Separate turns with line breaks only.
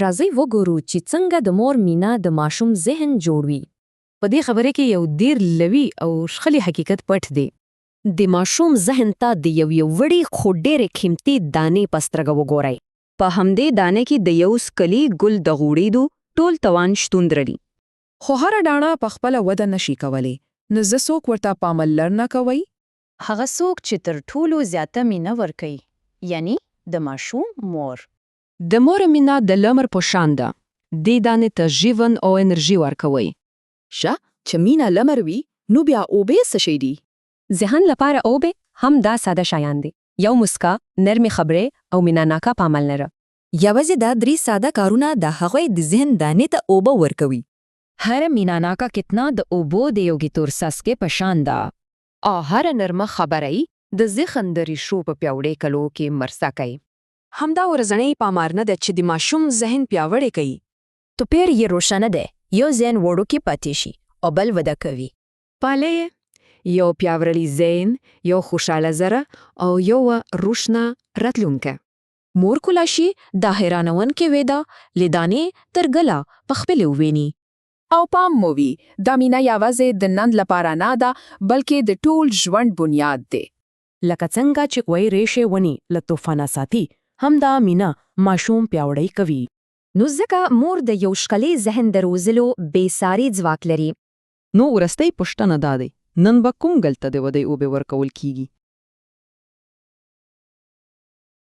راځئ وګورو چې څنګه د مور مینه د ماشوم ذهن جوړوي.
په دې خبره کې یو ډیر لوی او ښکلی حقیقت پټ دی.
د ماشوم ذهن ته د یوې وړې خو ډېرې قیمتي دانې په سترګه وګورئ.
په همدې دانه کې د یو ښکلي ګل دغوړېدو ټول توان شتون لري.
خو هره ډاڼه په خپله وده نه شي کولی، نو ځه څوک ورته پاملرنه کوی؟
هغه څوک چې تر ټولو زیاته مینه ورکوي، یعنی د ماشوم مور.
د مور مینه د لمر په شان ده، دې دانې ته ژوند او انرژي ورکوي.
ښه، چې مینه لمر وي، نو بیا اوبه څه شی دي؟
ذهن لپاره اوبه همدا ساده شیان دي، یو مسکا، نرمې خبرې او مینهناکه پاملرنه.
یوازې دا درې ساده کارونه د هغوی د ذهن دانې ته اوبه ورکوي.
هره مینهناکه کتنه د اوبو د یو ګټور څاڅکي په شان ده.
او هره نرمه خبره د ذهن د ریښو په پیاوړې کولو کې مرسته کوي.
همدا ورځنۍ پاملرنه ده چې د ماشوم ذهن پیاوړی کوي.
توپیر یې روښانه دی، یو ذهن وړوکی پاتې شي او بل وده کوي.
پایله یې یو پیاوړی ذهن، یو خوشاله زړه او یوه روښانه راتلونکې.
مور کولای شي دا حیرانوونکې وده له دانې تر ګله په خپله وویني.
او پام مو وي، دا مینه یوازې د نن لپاره نه ده، بلکې د ټول ژوند بنیاد دی.
لکه څنګه چې قوي ریښې ونې له طوفانه ساتي، همدا مینه ماشوم پیاوړی کوي.
نو ځکه مور د یو ښکلي ذهن د روزلو بې ساري ځواک لري.
نو وروستۍ پوښتنه دا دی، نن به کوم ګل ته د ودې اوبه ورکول کیږي؟